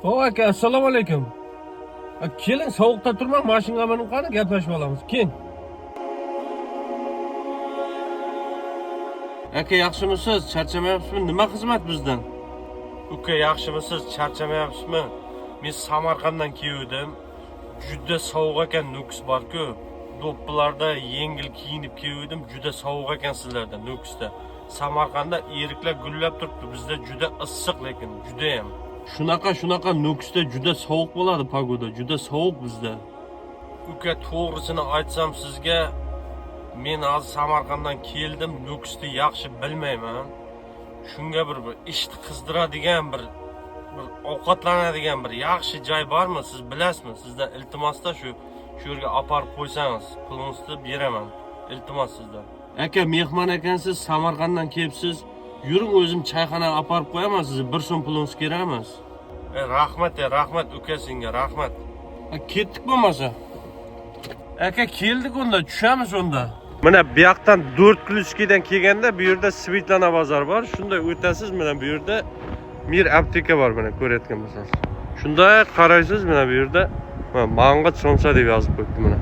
O aka, assalomu alaykum. Keling, sovuqda turmang, mashinaga minib qani, gaplashib olamiz. Keling. Aka, yaxshimisiz? Charchamayapsizmi? Nima xizmat bizdan? Uka, yaxshimisiz? Charchamayapsizmi? Men Samarqanddan keldim. Juda sovuq ekan, Nukus bor-ku. Do'ppilarda yengil kiyinib keldim. Juda sovuq ekan sizlarda Nukusda. Samarqandda eriklar gullab turibdi. Bizda juda issiq lekin, juda ham. Shunaqa Nukusda juda sovuq bo'ladi погода, juda sovuq bizda. Uka, to'g'risini aytsam sizga, men hozir Samarqanddan keldim, Nukusni yaxshi bilmayman. Shunga bir ishni qizdiradigan bir ovqatlanadigan bir yaxshi joy bormi? Siz bilasizmi? Sizdan iltimosda shu yerga olib qo'ysangiz, pulingizni beraman. Iltimos sizdan. Aka, mehmon ekansiz, Samarqanddan kelibsiz. Yuring, o'zim choyxonaga olib borib qo'yaman sizni. 1 so'm pulingiz kerak emas. Rahmat, rahmat uka, senga rahmat. Ketdik bo'lmasa. Aka, keldik unda, tushamiz unda. Mana bu yoqdan 4 Ключкиdan kelganda bu yerda Svetlana bozor bor. Shunday o'tasiz, mana bu yerda Mir apteka bor, mana ko'rayotgan bo'lsangiz. Shunday qaraysiz, mana bu yerda mana Mang'it somsa deb yozib qo'yibdi mana.